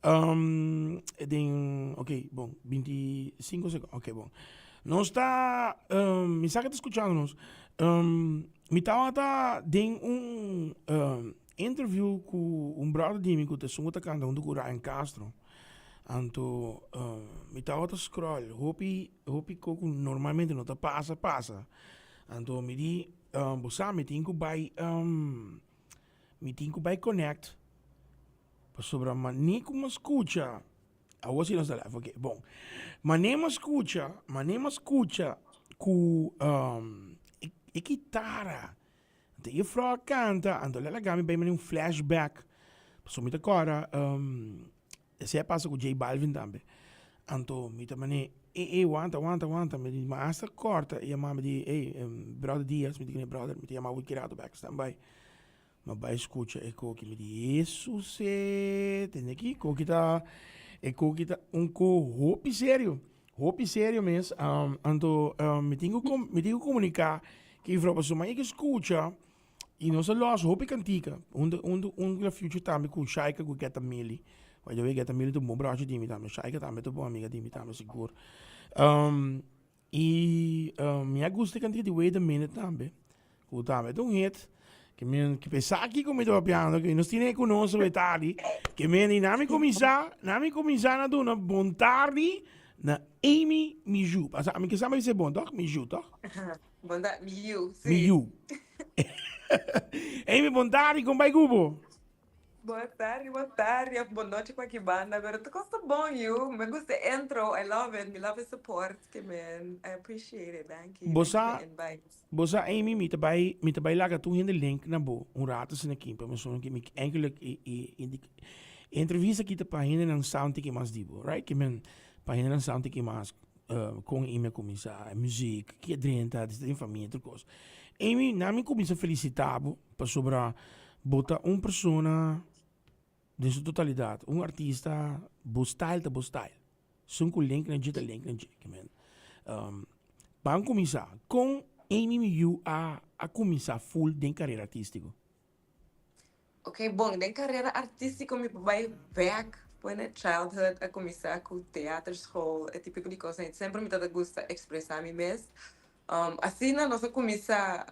Den, ok, bon, 25 seconden, ok, bon. Nos ta, mi sa ke ta skuchando nos. Mi tabata den un interview ku un brother di mi ku ta esun ku ta kanta huntu ku Ryan Castro. Anto mi tabata scroll hopi, hopi ko ku normalmente no ta pasa, pasa. Anto mi di, bo sa mi tin ku bai, mi tin ku bai connect Pasobra mané ku mi a skucha, awor si nos ta live, ok, bon. Mané mi a skucha, mané mi a skucha ku e kitara, anto e juffrouw a kanta, anto el a laga mi bai mane un flashback, pasobra mi ta kòrda esei a pasa ku J Balvin tambe, anto mi ta mane, ey ey wanta wanta wanta, mi di mi hasta kòrta e yama mi di ey brother Diaz, mi di kende brother, mi ta yama bo ki rato bèk, stand by. Ma bai skucha e koki mi di Hesus e tende aki koki ta e koki ta un ko hopi serio hopi serio mes anto mi tin ku mi tin ku komunika ku juffrouw pasobra mi a skucha i nos a los hopi kantika un un un la future tambe ku Shaika ku Geta Milly by the way Geta Milly ta un bon brachi di mi tambe Shaika tambe ta un bon amiga di mi tambe sigur. I mi a gusta e kantika di Wait a Minute tambe, ku tambe ta un hit. Ke men ke pensá kiko mi ta papiando, ke nos tine ku nos awe tardi. Ke men di na mi kuminsá, na mi kuminsá na duna bon tardi na Amy Mijou. Pasa mi ke sa mi bisa bon tòg? Mijou tòg? Bon tardi, Mijou, si. Mijou. Amy, bon tardi, kon bai ku bo? Boa tarde, boa tarde, of boa noite pa ki banda, pero tur cos ta bon yu, me gusta e intro, I love it, mi love e support ke men, I appreciate it, danki, Bo danki sa, pa e invite. bo sa Amy, mi ta bai, mi ta bai laga tur hende link na bo un rato asina aki, pa pasobra ke mi eigenlijk e e e e entrevista aki ta pa hendenan sa un tiki mas di bo, right? Ke men pa hendenan sa un tiki mas kon Amy a kuminsá, e muziek, ke drenta, di den famia, tur kos. Amy, na mi kuminsá felisitá bo. Pasobra bo ta un persona den su totalidat, un artista, bo style ta bo style. Esun ku link na dje ta link na dje. Ke men, ban kuminsá, kon Amy Miyu a a kuminsá ful den karera artístiko? Ok, bon, den karera artístiko mi por bai bèk p'e na childhood, a kuminsá ku teaterschool, e típiko di kosnan. Semper mi tabata gusta ekspresá mi mes. Asina nos a kuminsá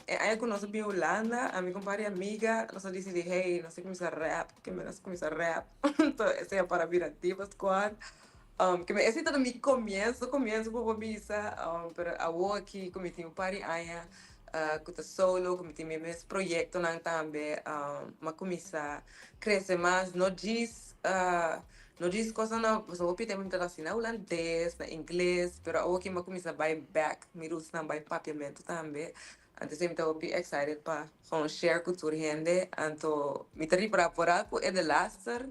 e aña ku nos a bin Hulanda, ami ku un par di amiga nos a disidí hey nos a kuminsá rap, ke nos a kuminsá rap anto esei a para bira Diva Squad. Ke men esei tabata mi komienso komienso ku bo por bisa, pero awor aki ku mi tin un par di aña ku ta solo, ku mi tin mi mes proyektonan tambe, mi a kuminsá krese mas, no djis No djis cosnan no, pasobra hopi tempo mi ta hasi na hulandes, na ingles, pero awo ki mi a cuminsa bay back mi rootsnan bay papiamento tambe, anto esey mi ta hopi excited pa gewoon share cu tur hende, anto mi ta ripara vooral cu e de laster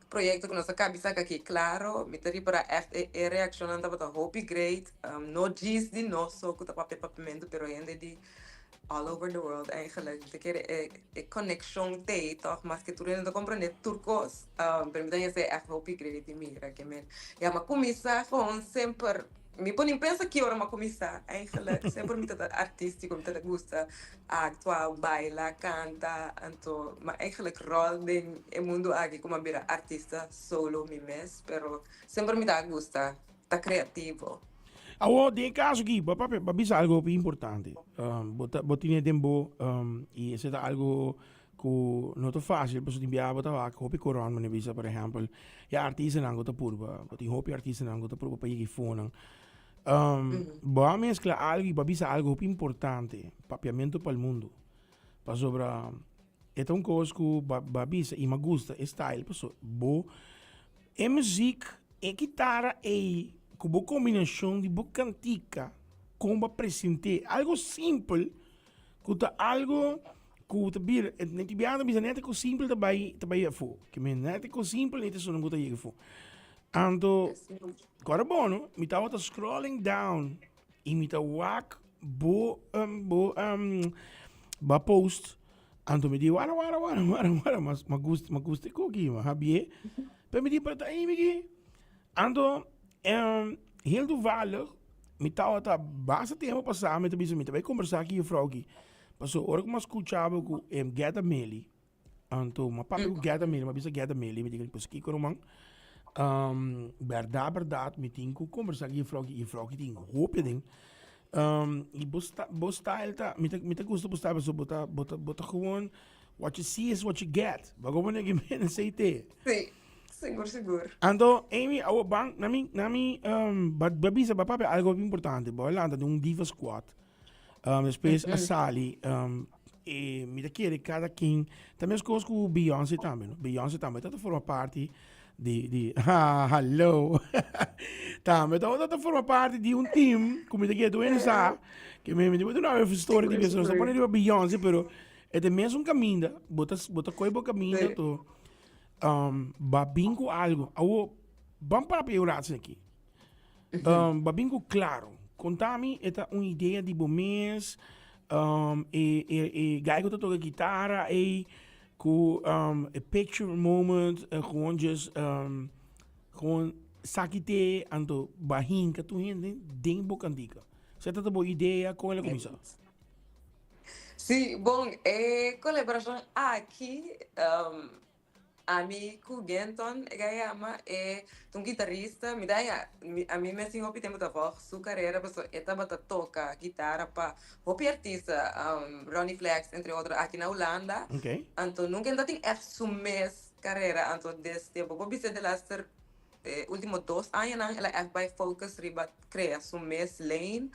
proyecto cu nos a cabi saca aki claro, mi ta ripara echt e reaccionnan tabata hopi great, no djis di nos so cu ta papia papiamento pero hende di all over the world eigenlijk. Mi ta kere e e connection t'ei tòg, maske tur hende no ta comprende tur kos, pero mi ta hesei ègt hopi great di mira ke men. Ya, m'a kuminsá gewoon semper, mi por ni pensa ki ora m'a kuminsá eigenlijk. Semper mi ta artístiko, mi ta gusta aktua, baila, kanta, anto m'a eigenlijk ròl den e mundu aki ku m'a bira artista solo mi mes, pero semper mi ta gusta ta creativo. Awor, den e caso aki, bo a papia, bo a bisa algo hopi importante. Bo ta, bo tine den bo, y esei ta algo cu no ta facil, pasobra tin biaha bo ta wak hopi coron, manera bisa, por ehempel, e artistanan cu ta purba, bo tin hopi artistanan cu ta purba pa yega e fonan. Bo a mezcla algo y bo a bisa algo hopi importante, papiamento pa'l mundo. Pasobra e ta un cos cu bo a bisa y mi a gusta e style, pasobra bo, e muziek, e kitara ey cu bo combinacion di bo cantica con bo a presente, algo simpel cu ta algo cu ta bira, e biaha ta bisa net cu simpel ta bay ta bay afo, ke men net cu simpel net esun cu ta yega afo. Anto, cu ora bono, mi tabata scrolling down y mi ta wak bo bo bo post anto mi di wara wara wara wara wara mas ma gusta ma gusta e koki ma habié pero mi di pero ta amy ki anto heel toevallig mi tabata basta tempo pasá mi ta bisa mi ta bai kombersá ku e juffrouw aki pasobra ora ku mi a skucha bo ku Geta Meli. Anto m'a papia ku Getta Meli, m'a bisa Getta Meli, mi di pues kiko ruman, bèrdat bèrdat mi tin ku kombersá ku jefrou aki, jefrou aki tin hopi aden. I bo bo style ta, mi ta mi ta gusta bo style pasobra bo ta bo ta bo ta gewoon what you see is what you get. Bo a komo negi mi esei te. Sí, sigur sigur. Anto Amy awo ban na mi na mi ba ba bisa ba papia algo hopi importante, bo a lanta den un diva squad. Despues a sali e mi ta kere kada ken ta meskos ku Beyoncé tambe no Beyoncé tambe ta forma parti di di ha hallo tambe ta ta forma parti di un team ku mi ta kere tur hende sa ke mi mi ta duna un story di nos ta pone riba Beyoncé pero e ta mesun kaminda bo ta bo ta kohe bo kaminda to ba bin ku algo awo ban papia un rato aki. Um, ba bin ku klaro. Konta mi, e ta un idea di bo mes, um, e, e, e guy ku ta toka gitara ei, ku um, e picture moment, e gewoon just, um, gewoon saki te, anto ba hinka tu hende den bo kantika. Sa ta bo idea, kon el a kuminsá? Sí, bon, e kolaborashon aki, um, Ami ku Genton e ga yama, e ta un gitarista, mi ta haña, ami mes tin hopi tempu ta volg su karera pasobra e tabata toka gitara pa hopi artista, Ronnie Flex entre otro aki na Hulanda, anto nunka e no ta tin ègt su mes karera, anto des tempu por bisa de laster E ultimo dos añanan el a ègt bai focus riba krea su mes lane.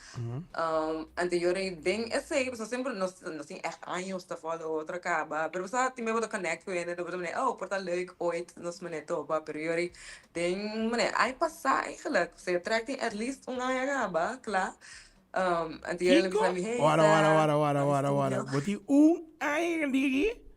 Anterior ei den esei pasobra semper nos nos tin ègt años ta follow otro kaba pero bo sa tin bes bo ta connect ku hende bo ta manera oh por ta leuk ooit nos manera topa pero yori den manera aña pasá eigenlijk osea trek tin at least un aña kaba kla anterior el a Kiko? bisa mi hey Wara wara sa wara wara na wara wara. studio. Bo tin un aña di aki?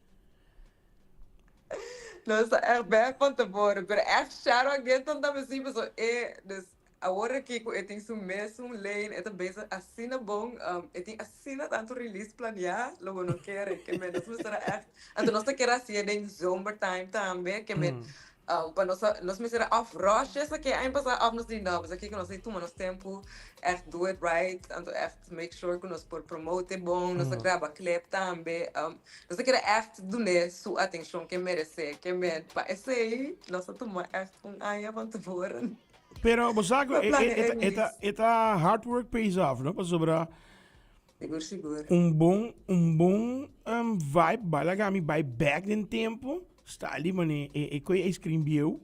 Nos ta echt bek van tevoren, pero echt shout out Genton tambe si, pasobra e, dus awor aki ku e tin su mesun lane, e ta bezig asina bon, e tin asina tantu release planeá, lo bo no kere, ke men nos mester a echt, anto nos ta kere hasié den zomertime tambe, ke men pa nos a, nos mester a òf rush esaki aña pasá òf nos di no, pasobra kiko nos tin tuma nos tempu, echt do it right, anto echt. Make sure ku nos por promote bon, nos ta graba clip tambe. Nos ta kere ègt dun'é su atenshon ke meresé. Ke men pa esei nos a tuma ègt un aña van tevoren. Pero bo sa ku Pa e, plania e, e e, ta, e ta, release. e ta hard work pays off, no? Pasobra Sigur, sigur. un bon, un bon um, vibe, bai laga mi bai back den tempo, sta li mane e, e koe ice cream bieu.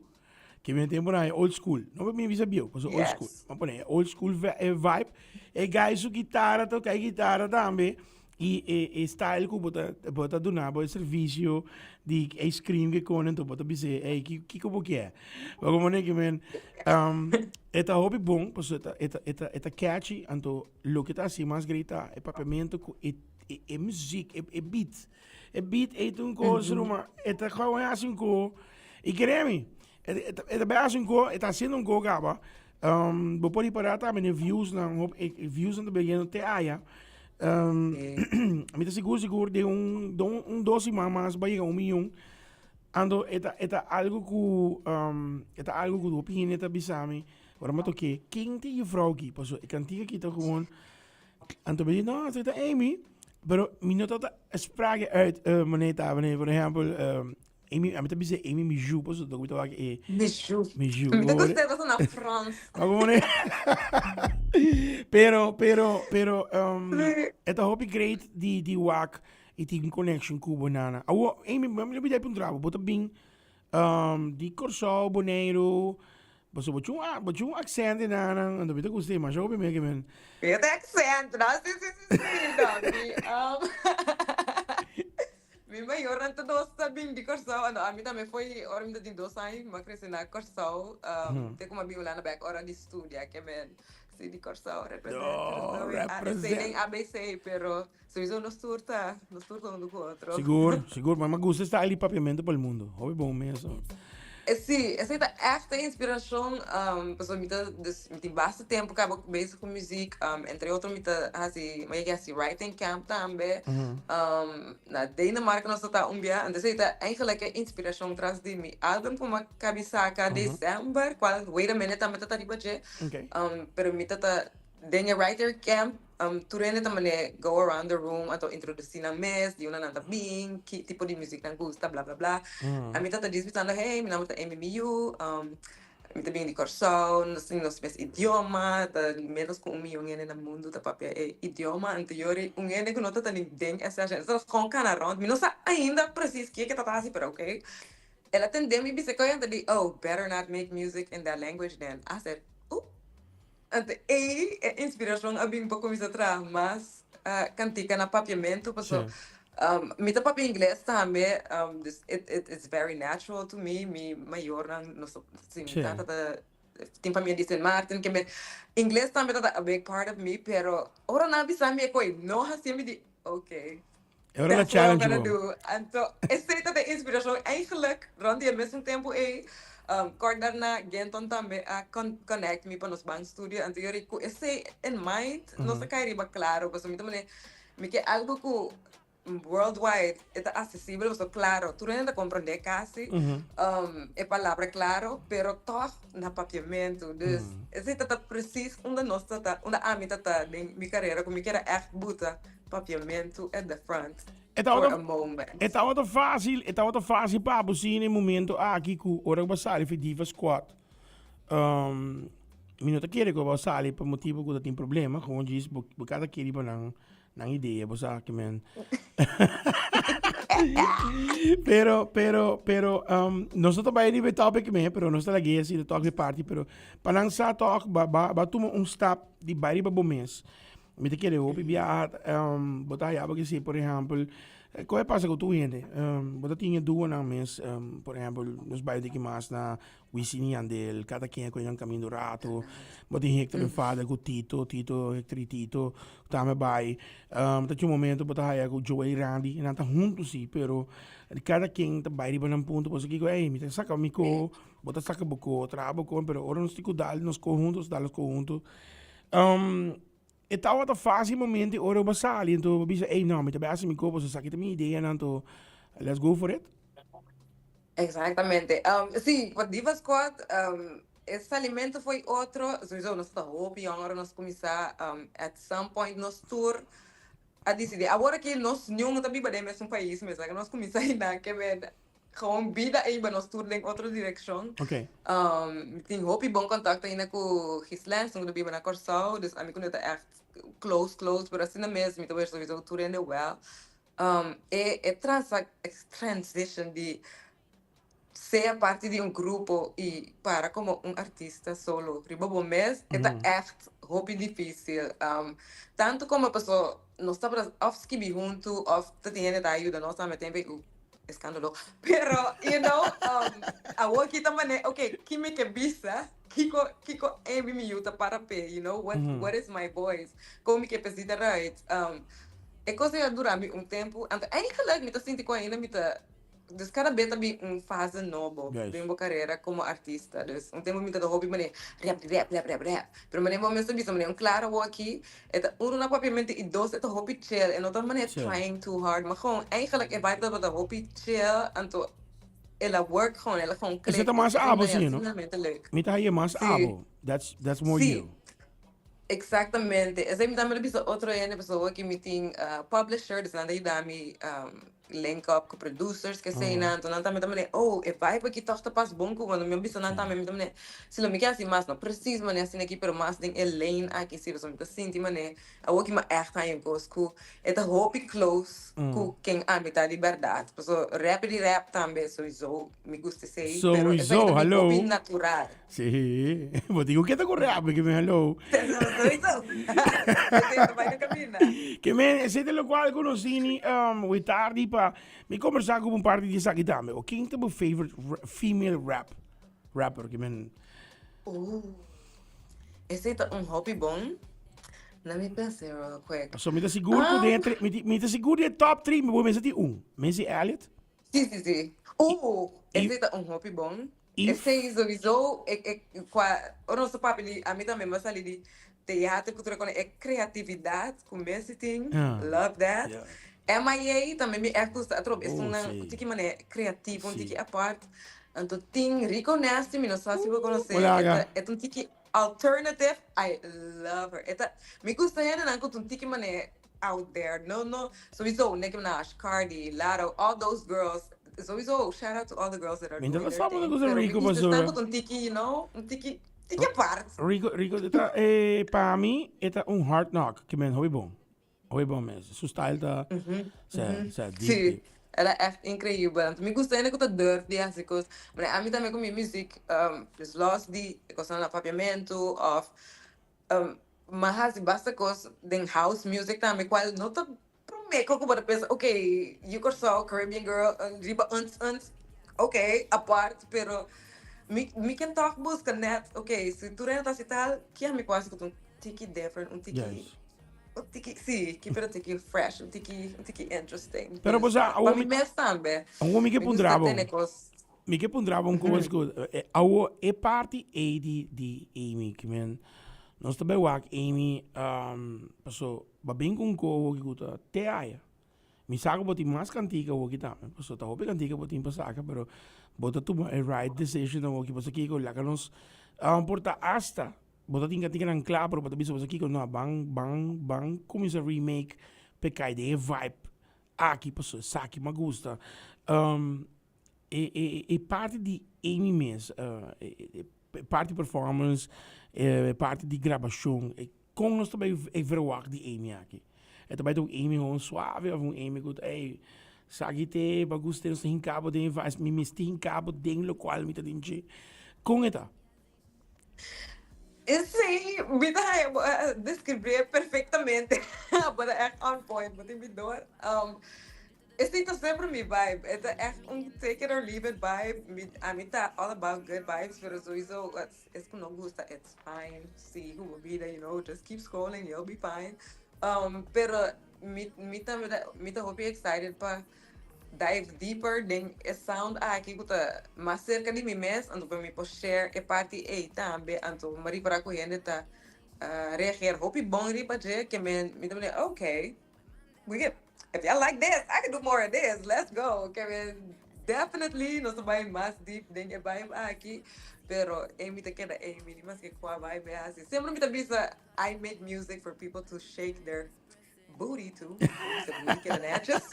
Ke mi tempo na old school. No mi bisa bieu, paso old school. Ma pone old school e vibe. E guy su guitarra toca e guitarra tambe. Y e, e style ku bota bota duna bo e servicio di ice cream ke konen to bota bise, hey, ki kiko bo ke? Ba como ne ke men e ta hopi bon, paso e ta e ta e ta e ta catchy, anto loke ta hasi mas great ta e papiamento ku e e e muziek, e e beat. E beat ei ta un kos, ruma, e ta gewoon hasi un ko. I kere mi, e ta bai hasi un ko, e ta hasiendo un ko kaba. Bo por ripará tambe den viewsnan, hop, e viewsnan ta biniendo te aya. Mi ta sigur sigur den un, den un dos siman mas bai yega un miyon. Anto e ta, e ta algo ku, e ta algo ku hopi hende ta bisa mi, ora mi a toke, ken ta e juffrouw aki? Pasobra e kantika aki ta gewoon. Anto mi di, no, esei ta Amy. Pero mi no tabata sprake uit, manera ta, manera, por ehempel, Amy, ami ta bisa Amy Mijou, pasobra mi ta wak e. Mijou. Mijou. Mi ta gusta e na Frans. Pero, pero, pero, e ta hopi great di, di wak i tin connection ku bo nana. Awo, Amy, mi lo bida e puntra bo, bo ta bin di Kòrsou, Boneiru, Pasobra bo tin un, bo tin un accent na nan, anto mi ta gusta e masha hopi meke men. Mi ta accent, no? Si, si, si, si, no, mi, mi mayornan ta dos ta bin di Kòrsou, anto ami tambe foi ora mi ta tin dos aña, mi a krese na Kòrsou, te ku mi a bin Hulanda bèk ora di studia, ke men si di Kòrsou, represent No, Kòrsou, e represent. den ABC, pero souiso nos tur ta, nos tur ta huntu ku otro. Sigur, sigur, ma mi a gusta e style di Papiamento pa el mundo, hopi bon mes. Sí, esei ta ègt e inspirashon, pasobra mi ta, dus mi tin basta tempu kaba bezig ku muzik, entre otro mi ta hasi, mi a yega hasi writing camp tambe, na Denemarken nos ta ta un bia, anto esei ta eigenlijk e inspirashon tras di mi album ku mi a kabi saka december, kual Wait a Minute tambe ta ta riba dje, pero mi ta ta den e writer camp. Tur hende ta manera go around the room anto introduci nan mes, di unda nan ta bin, ki tipo di music nan gusta, bla bla bla. Ami ta ta djis bisando, hey, mi nomber ta Amy Miyu, mi ta bin di Kòrsou, nos tin nos mes idioma, ta menos ku un miyon hende na mundu ta papia e idioma, anto yori un hende ku no ta ta ni den e session, ta gewoon kana rond, mi no sa ainda precies kico ta ta hasi, pero okay. El a tende mi bisa koe, anto di, oh, better not make music in that language then. I said, oop. Anto ei e inspirashon a bin pa kuminsá traha mas kantika na papiamentu paso mi ta papia ingles tambe dus it it it's very natural to me mi mayornan no so si mi tata ta tin famia di Sint Maarten ke men ingles tambe ta a big part of me pero ora nan a bisa mi e koe no hasi mi di okay. E ora la That's what I'm challenge gonna bo. do. Anto, esei ta e inspiracion eigenlijk rond di e mesun tempo ei. Kort daarna, Genton tambe a connect mi pa nos ban studio. Anto yori ku esei in mind, nos a kai riba Claro. Pasobra mi ta mane, mi ke algo ku worldwide e ta accesibel, pasobra Claro, tur hende ta comprende casi e palabra Claro, pero toch na papiamentu. Dus, esei ta ta precies unda nos ta ta, unda ami ta ta den mi carera, ku mi kier a echt buta Papiamentu at the front E for tabata, a moment. e tabata fácil, e tabata fácil pa bo si na e momento aki ku ora ku bo a sali fi Diva Squad. Mi no ta kere ku bo a sali pa motibu ku ta tin problema, gewoon djis bo bo kada kere pa nan nan idea, bo sa ke men. Pero, pero, pero, nos no ta bai riba e topic me, pero nos ta lag'é asina tòg e parti, pero pa nan sa tòg ba ba ba tuma un stap di bai riba bo mes. Mi ta kere hopi biaha, bo ta haya bo si, por ehempel, koe pasa ku tur hende? Bo ta tin e duonan mes, por ehempel, nos bai diki mas na Wisin i Yandel, kada ken a kohe nan kaminda un rato. Bo tin Hector en Vader ku Tito, Tito, Hector i Tito tambe bai. Ta tin un momento bo ta haya ku Joel i Randy, nan ta huntu si, pero kada ken ta bai riba nan punto, pasobra kiko, ey, mi ta saka mi ko, bo ta saka bo ko, traha bo ko, pero ora nos tin ku dal nos ko huntu, nos dal nos ko huntu. E tabata fácil momento ora bo sali anto bo bisa ey no mi ta bai hasi mi ko pasobra esaki ta mi ideanan anto let's go for it. Exactamente. Sí, pa Diva Squad e salimento foi otro. Sowieso nos ta hopi yong ora nos cuminsa. At some point nos tur a dicidi. Awor aki nos niun no ta biba den mesun pais mes. Laga nos cuminsa einan ke men Gewoon bida a hiba nos tur den otro direccion. Ok. Mi tin hopi bon contacto ainda cu Ghislaine, esun cu ta biba na Corsou, dus ami cu no ta echt close close, pero asina mes mi ta wens sowieso tur hende wel. E e transa transition di sea parti di un grupo y para como un artista solo riba bo mes, e ta echt hopi dificil. Tanto como paso nos tabata of skibi hunto of ta tin hende ta ayuda nos tambe tempo cu Escándalo. Pero, you know, awor ki ta mane, ok, ki mi ke bisa? Kiko, kiko Amy mi yu ta para p'e, you know? What, what is my voice? Kon mi ke p'e zita right? E kos ei a dura mi un tempu. Anto eigenlijk mi ta sinti ku ainda mi ta, dus kada be ta bin un fase nobo den bo karera komo artista. Dus un tempu mi ta hopi mane rap, rap, rap, rap, rap. Pero mane bo mes ta bisa mane un klaro awor aki E ta uno na papiamento y dos e ta hopi chill. E no ta manera trying too hard, maar gewoon eigenlijk e vibe tabata hopi chill, anto el a work gewoon, el a gewoon Esei click. ta mas Esei abo ta sí, no? asina leuk. Mi ta haye mas Sí. abo. That's, that's more Sí. you. Exactamente. Esei mi tambe lo bisa otro hende, pasobra awor ki mi tin publisher, dus nan ta yuda mi link up ku producers ke eseinan, anto nan tambe ta manera, oh, e vibe aki tòg ta pas bon ku bo. Mi a bisa nan tambe, mi ta manera, si lo mi ke hasi mas, no precies manera asina aki, pero mas den e lane aki si, pasobra mi ta sinti manera awor ki mi a ègt haña un kos ku e ta hopi close ku ken ami ta di bèrdat. Pasobra rap di rap tambe souiso mi gusta esei, pero esaki Souiso, ta bin hallo. hopi natural. Sí, bo tin ku keda ku rap, ke men hallo. Souiso, esei ta bai na kaminda. Ke men, esei ta lokual ku nos tini we tardi pa mi kombersá ku bo un parti di esaki tambe. O ken ta bo favorite female rap rapper? Ke men. Ooh, esei ta un hopi bon. Let me pensa real quick. So mi ta sigur ku den e tre, mi ta sigur den e top tri mi bo mester tin un. Missy Elliott. Sí, sí, sí. Ooh, esei ta un hopi bon. Esei sowieso e e kua ora nos ta papia di ami tambe mi a sali di teatro ku tur e kos e kreatividat ku Messi tin love that MIA tambe mi ègt gusta atrobe esunnan un tiki manera kreativo un tiki apart anto tin Rico Nasty mi no sa si bo konosé e ta un tiki. alternative, I love her. E ta, mi gusta hendenan ku ta un tiki manera out there. No, no, sowieso Nicki Minaj, Cardi, Latto, all those girls. Sowieso, shout out to all the girls that are Mi doing ta their sa bo ta thing. gusta Pero mi Rico gusta esnan pasobra. ku ta un tiki, you know, un tiki, tiki apart. Rico, Rico ta, eh, pa mi e ta un hard knock, ke men hopi bon. Hopi bon mes. Su style ta, sa, sa deep, Sí, deep. el a echt increíbel. Anto mi gusta hende ku ta durf di hasi kos. Manera ami tambe ku mi muziek, dus los di e kosnan na papiamentu of m'a hasi basta kos den house music tambe kual no ta promé ku bo ta pensa ok, yu Kòrsou, Caribbean girl, riba unt unt, ok, apart, pero mi mi ken tòg buska nèt ok, si tur hende ta hasi tal, ke ami por hasi ku ta un tiki different, un tiki un tiki si, keep it un tiki fresh, un tiki un tiki interesting. Pero bo sa, Pa mi mes tambe, awor mi ke mi gusta puntra bo. tene kos. Mi ke puntra bo un kos ku awor e parti ei di di Amy ki men nos ta bai wak Amy paso bo a bin ku un ko awoki ku ta te aya. Mi sa ku bo tin mas kantika awoki tambe paso ta hopi kantika bo tin pa saka pero bo ta tuma e right decision awoki paso kiko laga nos por ta asta bo ta tin kantikanan kla pero bo ta bisa paso kiko no ban ban ban kuminsa remake p'e kai den e vibe aki paso esaki mi a gusta. E e e parti di Amy mes, e parti performance, e parti di grabashon, kon nos ta bai e verwagt di Amy aki? E ta bai ta un Amy gewoon suave of un Amy ku ta ey saki te pa gusta nos ta hinka bo den e vibes, mi mester hinka bo den lokual mi ta den dje. Kon e ta? Sí, mi ta haña bo a describié perfectamente. Bo ta echt on point, bo tin mi door. Esei ta semper mi vibe. E ta echt un take it or leave it vibe. Mi, ami ta all about good vibes, pero sowieso es ku no gusta, it's fine. Sigui ku bo bida, you know, just keep scrolling, you'll be fine. Pero mi, mi ta, mi ta hopi excited pa dive deeper den e sound aki ku ta mas serka di mi mes, anto pa mi por share e parti ei tambe, anto mi a ripara ku hende ta reageer hopi bon riba dje ke men mi ta manera ok, we can, if y'all like this, I can do more of this, let's go, ke men definitely nos ta bai mas deep den e vibe aki, pero Amy ta keda Amy, ni maske kua vibe e hasi, semper mi ta bisa I make music for people to shake their booty to. Booty keda netjes.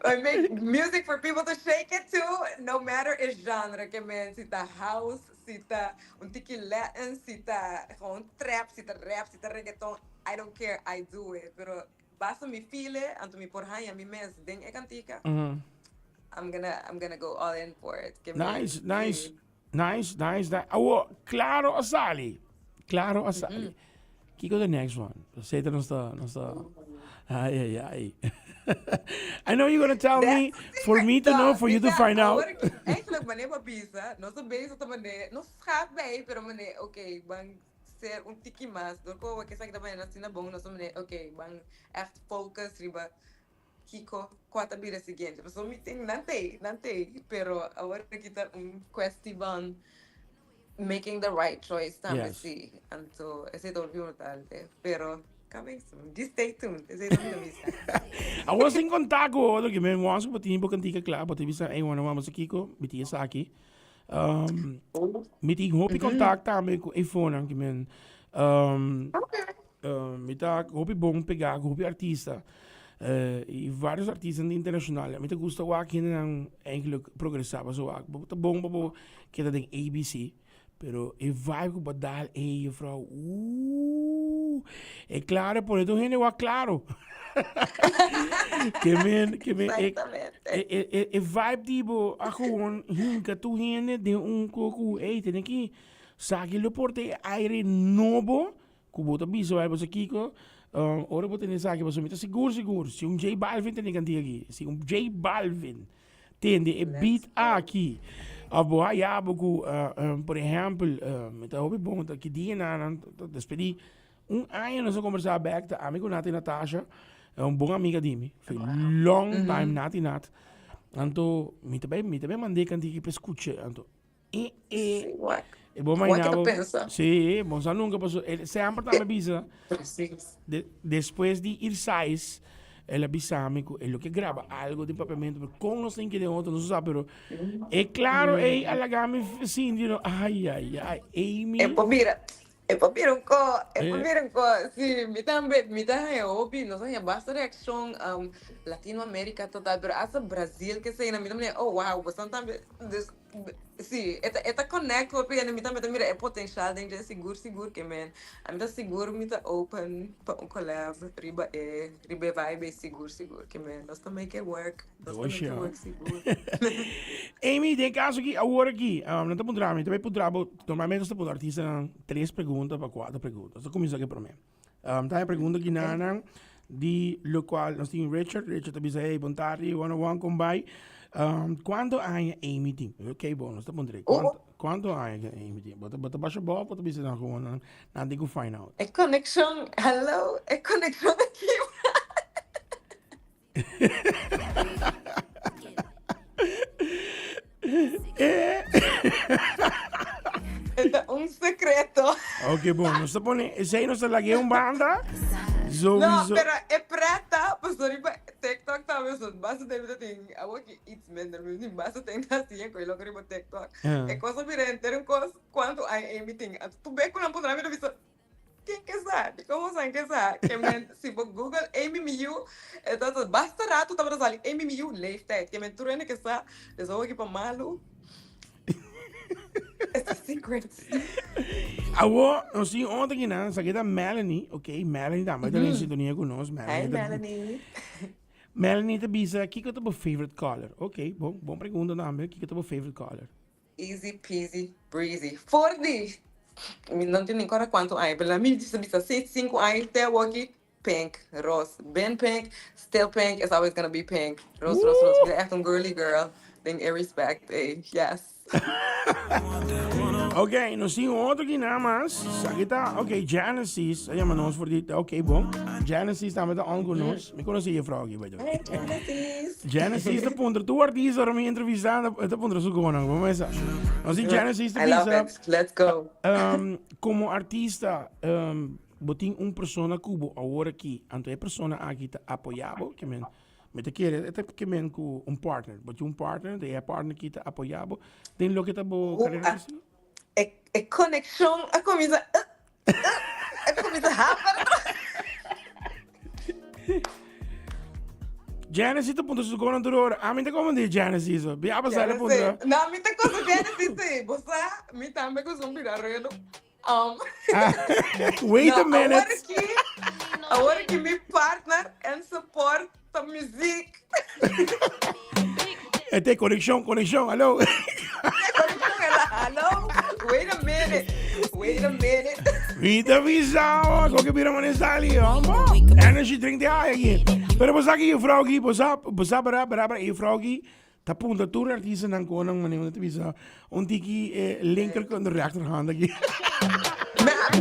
I make music for people to shake it to, no matter e genre ke men, si ta house, si ta un tiki Latin, si ta gewoon trap, si ta rap, si ta reggaeton, I don't care, I do it. Pero basta mi feel it, anto mi por haña mi mes den e kantika, I'm gonna, I'm gonna go all in for it. Ke men, Nice, nice, sí. nice, nice, nice. Awo, klaro a sali. Klaro a sali. Kiko the next one? Seta nos ta, nos ta. Ay, ay, ay. I know you're gonna tell me, for me to know, for you to find out. Eigenlijk, manera pa bisa, nos ta bezig ta manera, nos gaat bij, pero manera, oké, ban ser un tiki mas, door ku awor esaki ta manera asina bon, nos ta manera, oké, ban echt focus riba kiko, kua ta bira siguiente. Pasobra mi tin, nan t'ei, nan t'ei, pero awor aki ta un kwestie van making the right choice tambe si. Anto esei ta hopi importante, pero coming soon, just stay tuned, esei ta mi ta bisa. Awor sin konta ku otro ke men wans ku bo tin bo kantika kla, bo ta bisa, ey wano wamos kiko, mi tin esaki. Mi tin hopi kontak tambe ku e fonan ke men Mi ta hopi bon pegá ku hopi artista i varios artistanan internashonal. Mi ta gusta wak hendenan eigenlijk progresá pasobra wak bo ta bon pa bo keda den ABC pero e vibe ku bo a dal ey juffrouw ooh e klaro e pone tur hende wak klaro. Ke men ke men e e e vibe di bo a gewoon hinka tur hende den un koku ey tene ki Saki lo por ta e aire nobo ku bo ta bisa bai boso kiko. Ora bo tende esaki pasobra mi ta sigur sigur si un J Balvin tende e kantika aki, si un J Balvin tende e beat aki of bo haya bo ku por ehèmpel mi ta hopi bon ta ki dia nan ta despedí un aña nos a kombersá bèk ta ami ku Nati Natasha un bon amiga di mi for long time Nati Nat anto mi ta bai mi ta bai mand'é e kantika aki pa e skucha anto E, e, Sí, wak. e bo Wak mainá ta bo. pensa. Sí, bo sa nunca paso. E semper tambe bisa. Precies. De, despues di Irsais, el a bisa mi ku e lo ke graba algo di papiamento, pero kon nos tin kede otro, no sa, pero e claro, ei a laga mi sinti, no, ai, ai, ai, Amy. E por mira. E por bira un ko, e por bira un ko. Si, mi tambe, mi ta haña hopi, nos a haña basta reakshon, Latinoamerica total, pero hasta Brazil kesei nan, mi ta mira, oh wow, boso tambe, dus, si, e ta, e ta connect hopi hende, mi tambe ta mira e potencial den dje, sigur, sigur ke men. Ami ta sigur mi ta open pa un collab riba e, riba e vibe ei, sigur, sigur ke men. Nos ta make it work. Nos ta make it work sigur. Amy, den caso aki, awor aki, nan ta puntra mi, ta bay puntra bo, normalmente nos ta puntra artistanan tres pregunta pa cuatro pregunta. Nos ta cuminsa cu e prome. Ta e pregunta aki nan di locual nos tin Richard, Richard ta bisa, hey, bon tardi, one on one, con bay? Cuanto aña Amy tin? Ok, bon, nos ta puntra e, cuanto, cuanto aña Amy tin? Bo ta, bo ta basha bo of bo ta bisa nan gewoon nan, nan tin cu find out? E conexion, hello, e conexion aki. E ta un secreto. Ok, bon, nos ta pone, esei nos ta lag'é un banda. No, pero e preta, pasobra riba TikTok tambe, so basta tempo ta tin, awor ki iets minder, mi tin basta tempo ta hasi e koe loko riba TikTok. E kos a bira henter un kos, kuantu aña Amy tin. Anto tur bes ku nan pone mi ta bisa, Ken ke sa? Dikon bo san ke sa? Ke men si bo google Amy Miyu e ta ta basta rato tabata sali Amy Miyu leeftijd. Ke men tur hende ke sa des awor ki pa malu. It's a secret. Awor nos tin otro kinan, esaki ta Melanie, ok, Melanie tambe ta den sintonia ku nos. Hi Melanie. Melanie ta bisa kiko ta bo favorite color? Ok, bon, bon pregunta tambe, kiko ta bo favorite color? Easy peasy breezy. For di mi no tin ni kora kuantu aña pero mi ta bisa si sinku aña te awoki pink ros ben pink still pink is always gonna be pink ros ros ros mi ta echt un girly girl den e respect ey yes. Ok, nos tin otro ki nada mas. Aquí ta, ok, Genesis. A llama nos for di, ok, bon. Genesis tambe ta on ku nos. Mi konosé juffrouw aki, by the way. Hey, Genesis. Genesis ta puntra, tur artista ora mi entrevista, ta puntra su konan, bo mesa. Nos tin Genesis ta I love bisa, it. Let's go. Como artista, bo tin un persona ku bo awor aki, anto e persona aki ta apoya bo, ke men, mi ta kere, e ta ke men ku un partner, bo tin un partner, anto e partner aki ta apoya bo den loke ta bo carera artística? E conexion a cuminsa, a cuminsa haper. Genesis ta puntra su konan tur ora. Ami ta como di Genesis. Bi a pasar la puntra. No, mi ta cosa Genesis sí. Bo sa, mi tambe ku un bira redo. Wait a minute. Awor ki, awor ki mi partner en support ta muziek. Este conexión, conexión, hallo. Hallo, wait a minute, wait a minute. Mi ta bisa, ko ke bira mane sali, hombo. Energy drink de ai aquí. Pero bo sa ki juffrouw ki, bo sa, bo sa bara, bara, bara, juffrouw ki, ta punta tur artistanan konan mane, ta bisa, un tiki eh, linker con de rechterhand aki.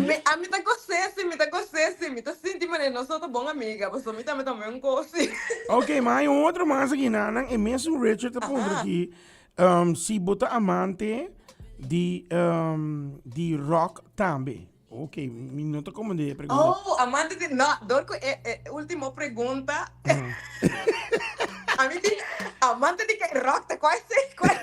Me, a mi ta gosé si, mi ta gosé si, mi ta sinti mane nos ta bon amiga, pasobra mi tambe ta un kosi. Ok, ma hay un otro mas aki nanan, e mesun Richard ta puntra aki, si bo ta amante di, di rock tambe. Ok, mi no ta comprende e pregunta. Oh, amante di, no, door cu e, e ultimo pregunta, a mi di, amante di ke rock ta cual se, cual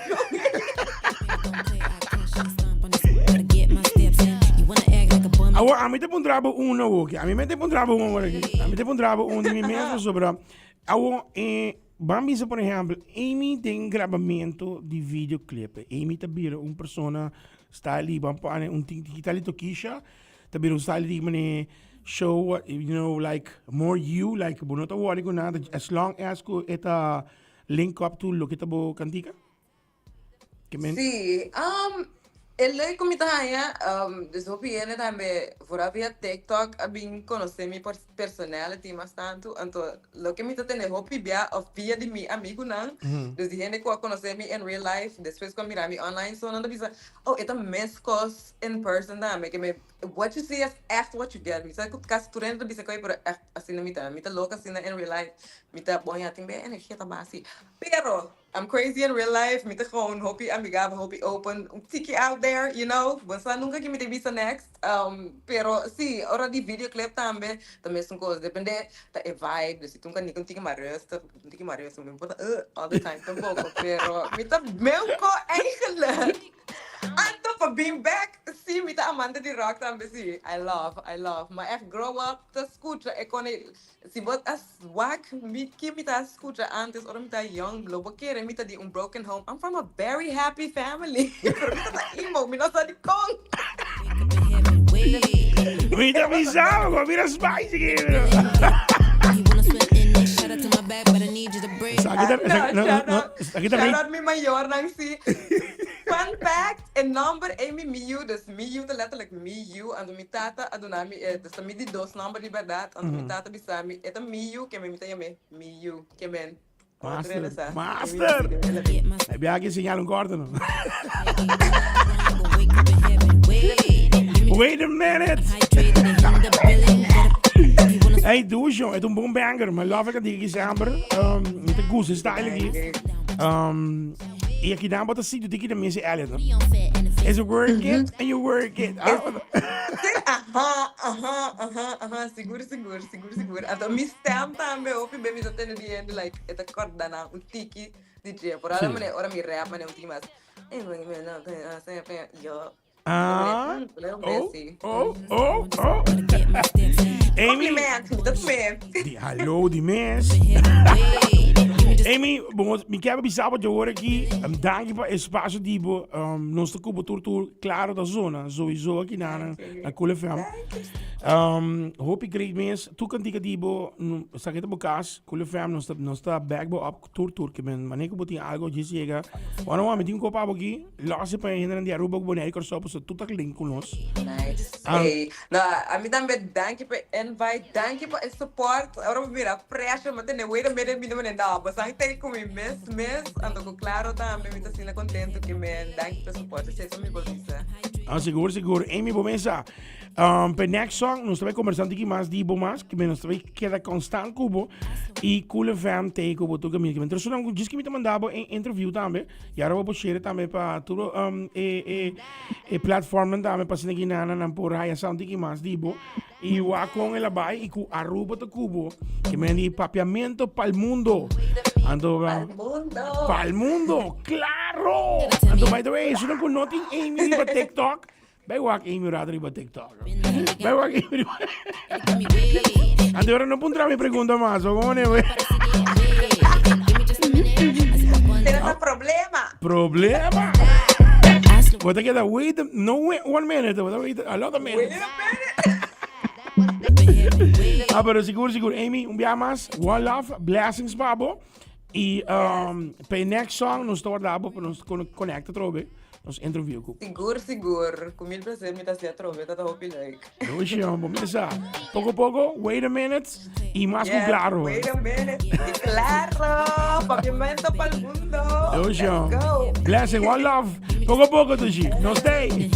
Awor, ami ta puntra bo un awor aki. Ami me ta puntra bo un awor aki. Ami ta puntra bo un di mi mes pasobra awor e ban bisa por ehempel, Amy den grabamento di videoclip. Amy ta bira un persona Style di ban pone un tin kita li tokisha ta bira un style di mane show what you know like more you like bo no ta worry ku nada as long as ku e ta link up to loke ta bo kantika. Ke men Sí, e leuk ku mi ta haña, dus hopi hende tambe vooral via TikTok a bin konosé mi personality mas tantu, anto loke mi ta tene hopi bia of via di mi amigunan, dus di hende ku a konosé mi in real life, despues ku a mira mi online, so nan ta bisa, oh e ta meskos in person tambe, ke mi what you see is echt what you get, mi sa ku kasi tur hende ta bisa koe pero echt asina mi ta, mi ta loko asina in real life, mi ta bon ya tin bia energia ta basi, pero I'm crazy in real life, mi ta gewoon hopi amigabel, hopi open, un tiki out there, you know, bo sa nunca kin mi ta bisa next, pero si, ora di videoclip tambe ta mesun cos, depende ta e vibe, si ta un cantica un tiki mas rustig, un tiki mas rustig, mi no por ta all the time tampoco, pero mi ta meu co eigenlijk, anto pa bin back, si. Sí, mi ta amante di rock tambe, sí. I love, I love. Ma echt grow up ta scucha e con e, si bo a wak mi ki mi ta scucha antes ora mi ta young, lo bo kere mi ta di un broken home. I'm from a very happy family. Pero mi ta ta emo, mi no sa di con. Mi ta bisa bo, mira spicy ki. Esaki ta, No, no, shout no, out, esaki ta shout out mi mayornan, sí. Fun fact, e nomber ei mi mi yu, dus mi yu ta letterlijk mi yu, anto mi tata a duna mi e, dus ta mi di dos nomber di berdad, anto mi tata bisa mi, e ta mi yu, ke men mi ta yam'é mi yu, ke men. Master, master! E biaha aki señal un korte no. Wait a minute! Hey, Dujo, het un bon banger. My love ik die semper. Mi te gusta style aki. Y aki dan bota sitio tiki de Missy Elliott, no? Is work it and you work it. Ah, Aha, aha, aha, aha, sigur, sigur, sigur, sigur. Anto mi stem tambe hopi be mi ta tende di hende like e ta korda nan un tiki di dje. Por ora mane ora mi rap mane un tiki mas. Yo. Ah, oh, oh, oh, oh. Amy. Di hallo di mes. Amy, bon, mi kier bisa bo dje ora aki. Danki pa espacio di bo. Nos ta cubo tur tur claro ta zona. Sowieso aki na na Cool FM. Hopi great mes. Tu kantika di bo, sa ke ta bo kas, Cool FM, nos ta back bo up tur tur. Ke men mane ku bo tin algo djis yega. Bueno, mi tin un kopa abo aki. Lòs e pa e hendenan di Aruba ku Bonaire i Kòrsou pasobra tur ta link ku nos. Nice. Ey, no, ami tambe danki pa e invite, danki pa e support. Ora bo mira pressure mi a tene wait a minute mi no mane no, boso ta ku mi mes mes, anto ku Claro tambe mi ta asina contento ku men, danki pa e support. Esei ta mi por bisa. Ah, sigur, sigur. Amy, bo mesa. Pa e next song, nos ta bai conversa un tiki mas di bo mas, ke nos ta bai keda constant ku bo i Cool FM te ku bo tur kaminda. Ke men tur esnan ku djis ke mi ta manda bo e interview tambe. Y ahora bo por share tambe pa tur um, e, e, e platformnan tambe pa asina ki nan por haya sa un tiki mas di bo. Y wak con el a bai y cu Aruba ta cubo. Que men di papiamento pa'l mundo. Anto, Pa'l mundo. Pa'l mundo, claro. Anto, by the way, si no cu no tin Amy riba TikTok, bai wak Amy rato riba TikTok. Bai wak Amy riba. Anto, ahora no puntra mi pregunta mas, o como ne? Tienes un problema. Problema. Bo ta keda wait, no wait one minute, bo ta wait a lot of minutes. Wait a minute. Ah, pero sigur, sigur. Amy, un biaha mas. One love, blessings pa bo. Y pa e next song, nos ta warda bo pa nos connect atrobe. Nos interview ku. Sigur, sigur. Ku mil placer mi ta hasi atrobe. Ta ta hopi leuk. Dushi, bo mesa. Poko poko, wait a minute. Y mas ku Yes, claro. wait a minute. Y claro, papiamento pa'l mundo. Dushi. Let's go. Blessing, one love. Poko poko, Dushi. Nos stay.